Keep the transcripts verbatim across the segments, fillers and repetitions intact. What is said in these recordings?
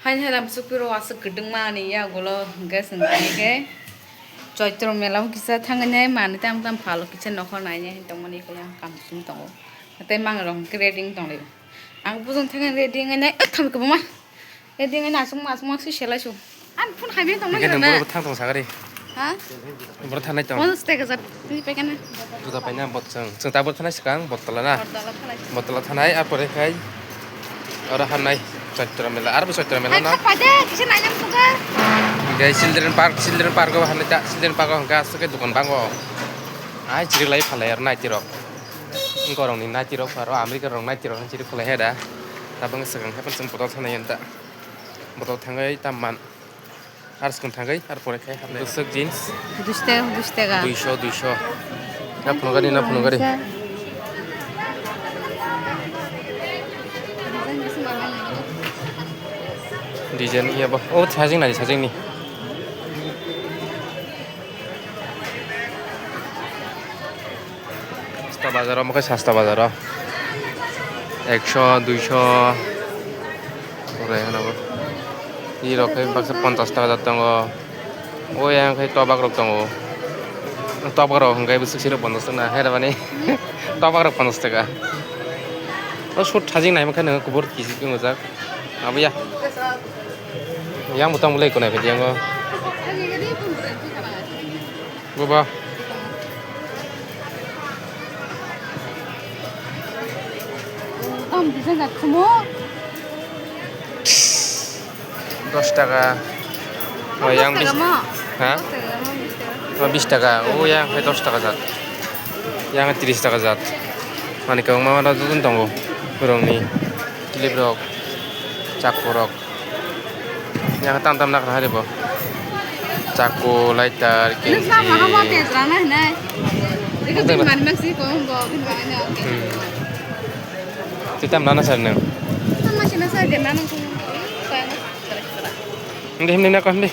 Haini hai lam sukpiro aswk kwdwngma ani yagulo hwnkhe chwng tini khe Choitro mela o kisa thangwi nai manwi tam tam phalo kisa nokhor nainai tongmani khe yang kam sung tongo. Tei mangrok hwnkhe ready wng tonglaio. Ang bujong thangwi ready wngwi nai, eh, thang kwbangma. Ready wngwi nai aswk ma aswk ma se selai su. Ang phone hai bai tongma Hwnkhe nwng gana. Borok thang tong sagari. Ha? Borok thangnai tong. Bonus tega jat. Twi paikana. Juda paina bot chwng. Chwng tabuk thanai swkang bottola na. Bottola thanai. Bottola thanai, ah, pore khai oro hannai Chaitra mela, arbo Chaitra mela Hai, no. Kha paide, kisa nainang sugar. Hingke children park, children park o hannai ta, children park o hingke aswk khe dukan bango. Ai chiriklai phalai ar naiti rok. Gorokni naiti rok aro America rok naiti rok chiri phalai hai da. Tabang swkang hai phano chwng botol thanai yan ta. Botol thangwi tam man. Ar swkang thangwi, ar pore khai hapnai. Bwswk jeans. Dush taka, dush taka. Duisho, duisho. Na phunukari, na phunukari. Design iya ba. Oh, sajeng nai, sajeng ni. Sasta bazar o, mokhe sasta bazar o. Ekso, duiso. Pore hwnwi bo. Ri rok khe baksa ponchas taka jat tongo. O yang khe tobak rok tongo. Tobak rok hwnkhe bwswk siro ponchas taka na, hai rw bani. Tobak rok ponchas taka. O sut thajing naima khe nw kubur kisi wngjak. Abo ya. Yang butang bolai kunai phaidi yango. Bobo. Tam bisa jak khumu. Dos taka. Oh, yang bis-, ha? Dos taka mo, bis taka. Oh, bis taka. Oh, yang hai dos taka jat. Yang tris taka jat. Mani kau mama da dun tongo. Burung ni. Clip rok. Chaku rok. Yang tam tam nakha hari bo. Chaku, lighter, kenchi. Nung sama hamo tes rana hinai. Eko bin mani maksi ko hom bo bin mani na. Hmm. Twi tam nana sar nang. Tam masi na sar den nang. Hindi hindi na ko hindi.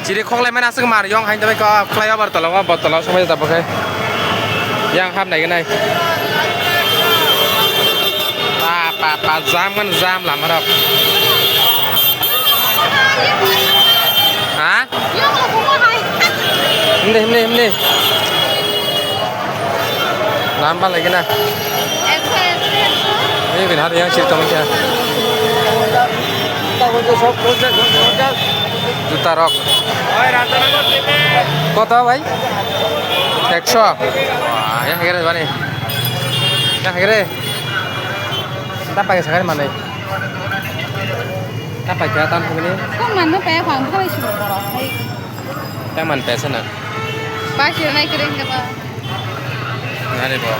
Chiri khoklai mani aswk mar yong hain dabai ko flyover tola o botol o somai jabo khe. Yang hap nai nai. Pa pa pa jam kan jam lama rok. Ha? Hindi hindi hindi. Lamba lagi na. Ini bin hari yang cerita macam. Juta rok. Koto bhai? Ekso. Wah, yang hegere bani. Yang hegere. Tapa ke sagari mane. Tapa ke tan hogni. Kok manno pe phang khalai suru boro. Hai. Tang man pesa na. Ba sirnai kere hingga ba. Nani bo.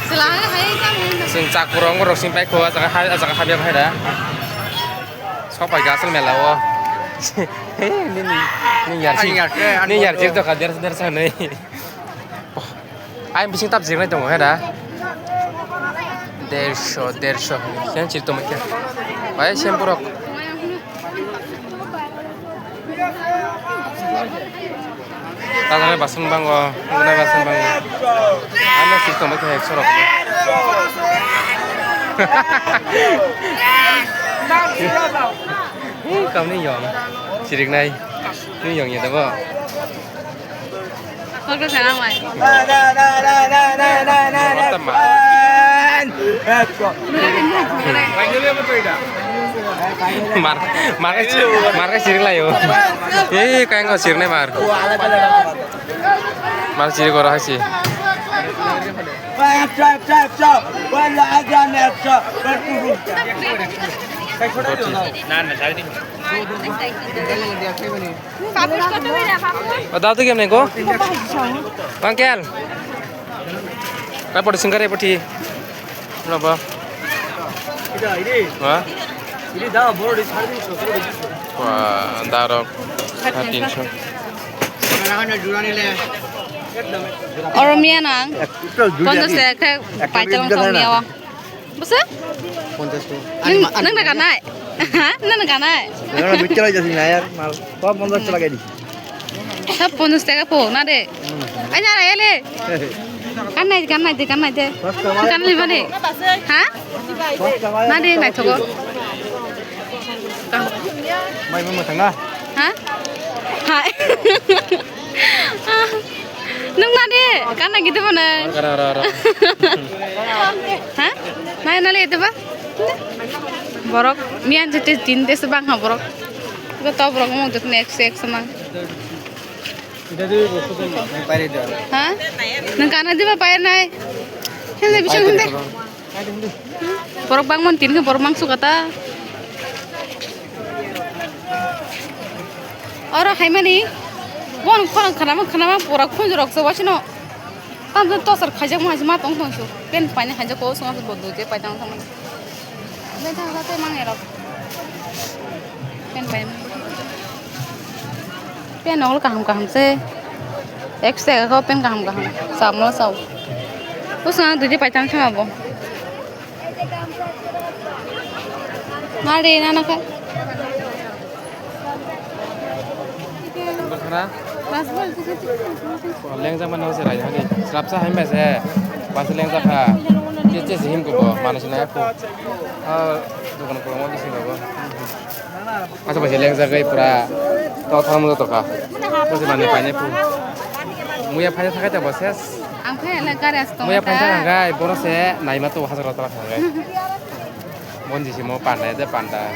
Sela hai tang hingga. Sing chak kurang kurang sing pai ko ajaga hai ajaga habya hai da. Sok pai gasal mela o. He ni ni ni yar sing. Ni yar sing to ka der der sa nei. Ai bising tap jirnai tongo he da. Derso derso. Yang ciri tongma khe. Bai shampoo rok. Tajaknai basong bango, nuknai basong bango. Ano system khe ekso rok. Hei, kamni yong. Chiriknai. Ni yong ya dabo. Kok ta sana mai. Mar, mar ka sir, mar ka sir layo. Eh, kain ko sir ne mar. Mar sir ko raha si. Na na sari. Ada tu game nego? Bangkel. Apa di singkar ya pati? Berapa? Ha? Wah, darok. Tinsho. Oromia nang. Ponchas taka khe paitalo tongmia o. Bwswk? Ponchas taka. Nung, nung na ganai? Ha? Nung na ganai? Nung na ganai? Sab ponchas taka po, na de? Ai, na, ele. Ganai, ganai de, ganai de. Ganai bani. Ha? Na de, naithogo. Mai, mai, mai, tangna. Ha? Hai. Nung na de, kana gitu mana? Ora, ora, ora. Ha? Nai, nale itu ba? Borok, mian jete tin des bang ha borok. Itu tau borok mau jete next, next mang. Ha? Nung kana di ba payar nai? Hende bisa hende. Borok bangmani tini khe borok mangso kata. Oro haimani bon khorang khanama khanama pura khunjurok se wasino. Tamjani tosar khaijakma haise ma tong tong su. Pen paina haijak ko songma se bodo je paitang tong. Pen thang sa te mangerok. Pen pai. Pen nongol kaham kaham se. Ek se ko pen kaham kaham. Samo sao. Usang duje paitang thang abo. Mari nana ka. Bwkhara? Mas bol tu tu. Lengjak mano se rai hani. Srapsa hai mese. Pas lengjak kha. Che che sihim ko bo. Mano se na ko. Ah, dukan ko mo bisi ko. Asa basi lengjak gai pura. To thang mo to ka. Mo se mani paine pu. Muya paine thakai ta bo ses. Ang khe le gari as tong. Muya paine thakai gai boro se naima to hajar tala thakai. Bonji simo panda, ede panda.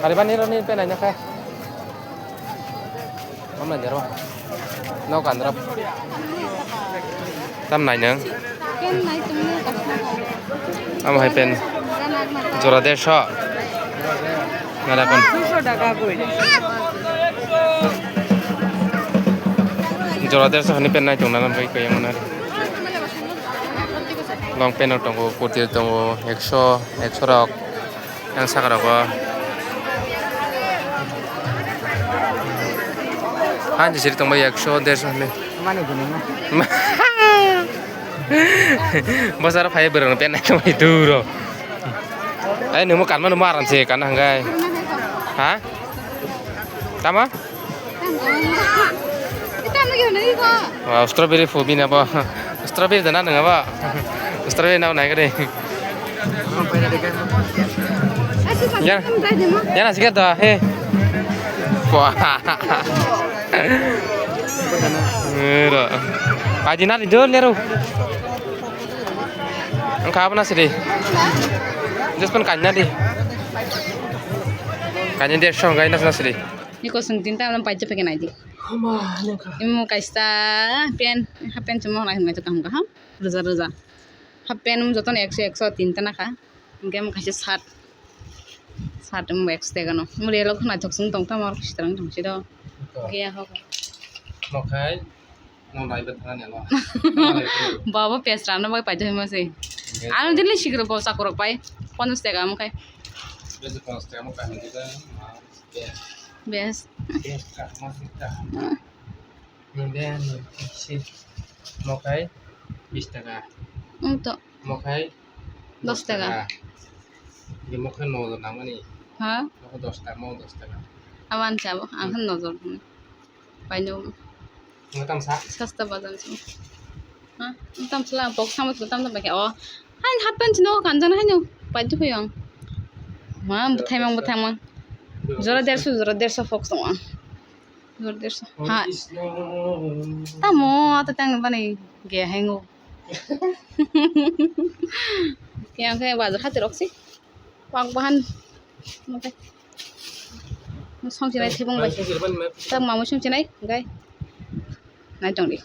Kari bani roni pe naina khe. Om naina ro. No kandra. Tam naina. Am hai pen. Jora dersho. Nara kon. Jora dersho hani pen nai tong nana bai kaya mana. Long pant rok tongo, kurti rok tongo, ekso, ekso rok. Yang saka rogo. Han jisiri tongbai ekso, derso hinwi. Mani gwnangma. Bosaro phai bwrwng pen nai tongbai duro. Ai nungmo kanma nungmo aram se kanna hwnkhai. Ha? Tama? Wow, strawberry phu bini abo. Strawberry da na nang abo? Strawberry na nai kare. Ya. Ya na sikar da he. Wah. Ero. Adi na di dor leru. Ang kha na sidi. Just pon kanya di. Kanya di song kanya na sidi. Niko sung tinta alam paija pake nai di. Hama, nengkha. Imo kaisa pen, half pant chumui nai hwnwi kaham kaham, rwja rwja. Half pant um jotono ekso, ekso tinta nakha. Hwnkhe imo kaisa shirt, shirt um ekso tegano. Imo relo khwnaithok chwng tong tamo, oro kwchwrang tong si do. Ito. Hwnkhe ya hok. Mokhai, no naibe thani ano. Baba pes rano bai paito himo se. Hwnkhe. Ano dili sikro bo chakurok pai, ponchas tega mokhai. Besi ponchas tega mokhai hwnkhe. Bes. Bes kaham, bes kaham. Nungde nungsi mokhai bis taka. Wng to. Mokhai dos taka. Di mokhai nogo nangmani. Ha? Mokhai dos taka, mo dos taka. Awan chabo, ang khan nojor. Paino. Nang tamsa? Sasta bazar se. Ha? Tam sala box sama tu tam tam pakai. Oh. Hain half pant no kanjana haino. Paito payong. Ma, bwthai mang, bwthai mang. Jora derso, jora derso fox tong. Jora derso. Ha. Tamo, ata tang bani ge hengo. Yang khe bazar hati roksi. Wak bahan. Song chinai thibung bai. Tak mamu song chinai, gai. Nai tong di.